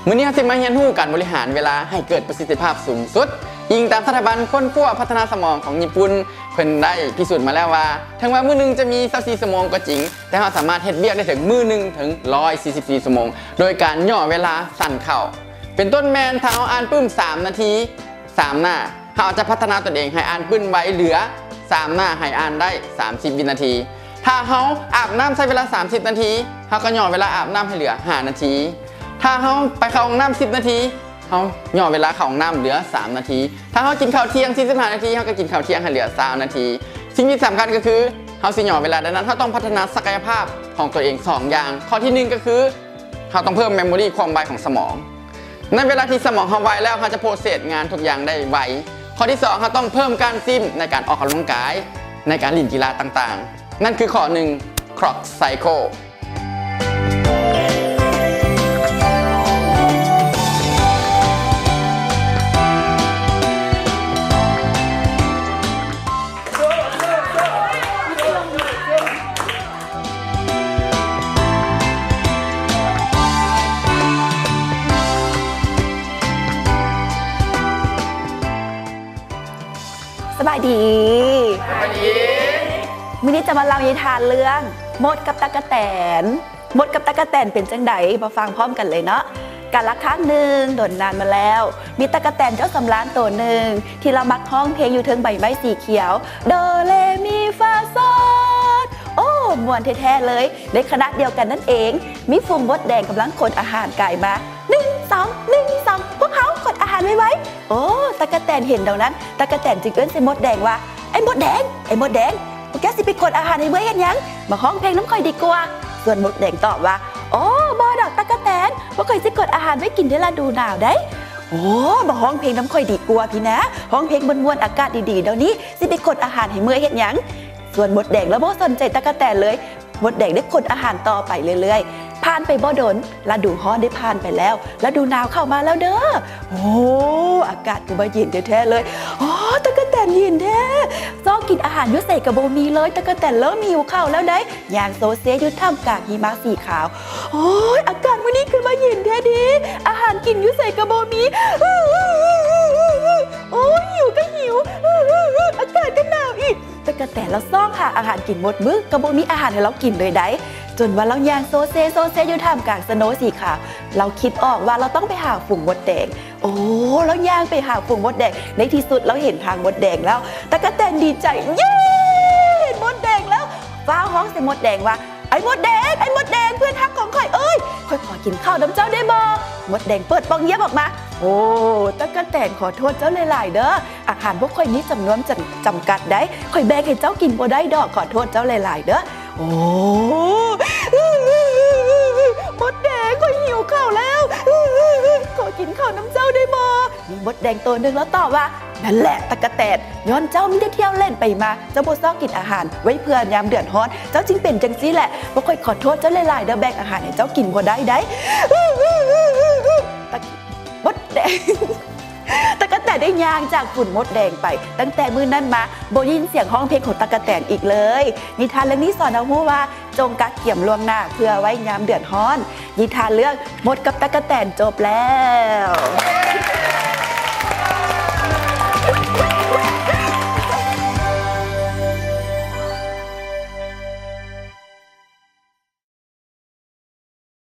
ມື້ນີ້ເຮົາຊິມາຮຽນຮູ້ການບໍລິຫານເວລາໃຫ້ເກີດປະສິດທິພາບສູງສຸດ. ອີງຕາມສະຖາບັນຄົ້ນຄວ້າພັດທະນາສະໝອງຂອງຍີ່ປຸ່ນ, ເພິ່ນໄດ້ພິສູດມາແລ້ວວ່າ ເຖິງວ່າມື້ໜຶ່ງຈະມີຊາວສີ່ຊົ່ວໂມງກໍຈິງ, ແຕ່ເຮົາສາມາດເຮັດວຽກໄດ້ເຖິງມື້ໜຶ່ງເຖິງຮ້ອຍສີ່ສິບສີ່ຊົ່ວໂມງ ໂດຍການຫຍໍ້ເວລາສັ້ນເຂົ້າ. ເປັນຕົ້ນແມ່ນ ຖ້າເຮົາອ່ານປຶ້ມສາມນາທີ ສາມໜ້າ, ເຮົາອາດຈະພັດທະນາຕົນເອງໃຫ້ອ່ານປຶ້ມໄວເຫຼືອສາມໜ້າໃຫ້ອ່ານໄດ້ສາມສິບວິນາທີ. ຖ້າເຮົາອາບນ້ຳໃຊ້ເວລາສາມສິບນາທີ, ເຮົາກໍຫຍໍ້ເວລາອາບນ້ຳໃຫ້ເຫຼືອຫ້ານາທີ. ຖ້າເຮົາໄປເຂົ້າຫ້ອງນ້ຳສິບນາທີ, ເຮົາຫຍໍ້ເວລາເຂົ້າຫ້ອງນ້ຳເຫຼືອສາມນາທີ. ຖ້າເຮົາກິນເຂົ້າທ່ຽງສີ່ສິບຫ້ານາທີ, ເຮົາກໍກິນເຂົ້າທ່ຽງໃຫ້ເຫຼືອຊາວນາທີ. ສິ່ງທີ່ສຳຄັນກໍຄື ເຮົາຊິຫຍໍ້ເວລາ ດັ່ງນັ້ນ ເຮົາຕ້ອງພັດທະນາສັກກະຍະພາບຂອງຕົວເອງສອງຢ່າງ. ຂໍ້ທີໜຶ່ງກໍຄື ເຮົາຕ້ອງເພີ່ມເມມໂມຣີຄວາມໄວຂອງສະໝອງ. ໃນເວລາທີ່ສະໝອງເຮົາໄວແລ້ວ, ເຮົາຈະໂປຣເຊສງານທຸກຢ່າງໄດ້ໄວ. ຂໍ້ທີສອງ ເຮົາຕ້ອງເພີ່ມການຈິມໃນການອອກກຳລັງກາຍ, ໃນການຫຼິ້ນກິລາຕ່າງໆ. ນັ້ນຄືຂໍ້ໜຶ່ງ Clock Cycle. ສະບາຍດີ. ສະບາຍດີ. ມື້ນີ້ຈະມາເລົ່ານິທານເລື່ອງມົດກັບຕັກກະແຕນ. ມົດກັບຕັກກະແຕນເປັນຈັ່ງໃດ? ມາຟັງພ້ອມກັນເລີຍເນາະ. ກາລະຄັ້ງໜຶ່ງ ດົນນານມາແລ້ວ, ມີຕັກກະແຕນເຈົ້າສຳລານໂຕໜຶ່ງ ທີ່ລາວມັກຮ້ອງເພງຢູ່ເທິງໃບໄມ້ສີຂຽວ ໂດເຣມີຟາໂຊດ. ໂອ້ ມ່ວນແທ້ໆເລີຍ. ໃນຂະນະດຽວກັນນັ້ນເອງ, ມີຝູງມົດແດງກຳລັງຂົນອາຫານກາຍມາ ໜຶ່ງ ສອງ ໜຶ່ງ ສອງ ພວກເຮົາຂົນອາຫານໄວໆ. ໂອ້ ຕັກກະແຕນເຫັນດັ່ງນັ້ນ, ຕັກກະແຕນຈຶ່ງເອີ້ນໃສ່ມົດແດງວ່າ ໄອ້ມົດແດງ, ໄອ້ມົດແດງ, ພວກເຈົ້າຊິໄປຂົນອາຫານໃຫ້ເມື່ອຍເຮັດຫຍັງ? ມາຮ້ອງເພງນຳຂ້ອຍດີກວ່າ. ສ່ວນມົດແດງຕອບວ່າ ໂອ້ ບໍ່ດອກຕັກກະແຕນ, ພວກຂ້ອຍຊິຂົນອາຫານໄວ້ກິນໃນລະດູໜາວໃດ໋. ໂອ້ ມາຮ້ອງເພງນຳຂ້ອຍດີກວ່າພີ້ນາ, ຮ້ອງເພງມ່ວນໆ ອາກາດດີໆ ດຽວນີ້ ຊິໄປຂົນອາຫານໃຫ້ເມື່ອຍເຮັດຫຍັງ? ສ່ວນມົດແດງລະບໍ່ສົນໃຈຕັກກະແຕນເລີຍ. ມົດແດງໄດ້ຂົນອາຫານຕໍ່ໄປເລື້ອຍໆ. ຜ່ານໄປບໍ່ດົນ, ລະດູຮ້ອນໄດ້ຜ່ານໄປແລ້ວ, ລະດູໜາວເຂົ້າມາແລ້ວເດີ້. ໂອ້ ອາກາດຄືວ່າເຢັນແທ້ໆເລີຍ. ອໍ ຕັກກະແຕນເຢັນແທ້. ຊອກກິນອາຫານຢູ່ໃສກໍບໍ່ມີເລີຍ, ຕັກກະແຕນເລີ່ມຫິວເຂົ້າແລ້ວໃດ໋. ຍ່າງໂຊເຊຢູ່ທ່າມກາງຫິມະສີຂາວ. ໂອ້ຍ ອາກາດມື້ນີ້ຄືວ່າເຢັນແທ້ເດ, ອາຫານກິນຢູ່ໃສກໍບໍ່ມີ. ໂອ້ຍ ຫິວກໍຫິວ, ອາກາດກໍໜາວອີກ. ຕະກະແຕນລາວຊອກຫາອາຫານກິນໝົດມື້ ກໍບໍ່ມີອາຫານໃຫ້ລາວກິນເລີຍໃດ໋ ຈົນວ່າລາວຍ່າງໂຊເຊ ໂຊເຊຢູ່ທ່າມກາງສະໂນສີຂາວ. ລາວຄິດອອກວ່າລາວຕ້ອງໄປຫາຝູງມົດແດງ. ໂອ້ ລາວຍ່າງໄປຫາຝູງມົດແດງ. ໃນທີ່ສຸດລາວເຫັນທາງມົດແດງແລ້ວ. ຕະກະແຕນດີໃຈ ເຢ້ ເຫັນມົດແດງແລ້ວ ຟ້າວຮ້ອງໃສ່ມົດແດງວ່າ ໄອ້ມົດແດງ ໄອ້ມົດແດງ ເພື່ອນຮັກຂອງຂ້ອຍເອີຍ ຂ້ອຍຂໍກິນເຂົ້ານຳເຈົ້າໄດ້ບໍ່? ມົດແດງເປີດປ່ອງຢ້ຽມອອກມາ. ໂອ້ ຕະກະແຕນ ຂໍໂທດເຈົ້າຫຼາຍໆເດີ້ ອາຫານພວກຂ້ອຍມີຈຳນວນຈຳກັດໃດ໋ ຂ້ອຍແບ່ງໃຫ້ເຈົ້າກິນບໍ່ໄດ້ດອກ ຂໍໂທດເຈົ້າຫຼາຍໆເດີ້. ໂອ້ ມົດແດງ ຂ້ອຍຫິວເຂົ້າແລ້ວ ຂໍກິນເຂົ້ານຳເຈົ້າໄດ້ບໍ່? ມີມົດແດງໂຕໜຶ່ງລາວຕອບວ່າ ນັ້ນແຫຼະ ຕະກະແຕນ ຍ້ອນເຈົ້າມີແຕ່ທ່ຽວເລ່ນໄປມາ ເຈົ້າບໍ່ຊອກກິນອາຫານໄວ້ເພື່ອຍາມເດືອດຮ້ອນ ເຈົ້າຈຶ່ງເປັນຈັ່ງຊີ້ແຫຼະ. ພວກຂ້ອຍຂໍໂທດເຈົ້າຫຼາຍໆເດີ້ ແບ່ງອາຫານໃຫ້ເຈົ້າກິນບໍ່ໄດ້ໃດ໋. ມົດແດງ ຕະກະແຕນໄດ້ຍ່າງຈາກຝູງມົດແດງໄປ. ຕັ້ງແຕ່ມື້ນັ້ນມາ ບໍ່ໄດ້ຍິນສຽງຮ້ອງເພງຂອງຕະກະແຕນອີກເລີຍ. ນິທານເລື່ອງນີ້ສອນເຮົາຮູ້ວ່າ ຈົ່ງກະກຽມລ່ວງໜ້າເພື່ອໄວ້ຍາມເດືອດຮ້ອນ. ນິທານເລື່ອງມົດກັບຕະກະແຕນຈົບແລ້ວ.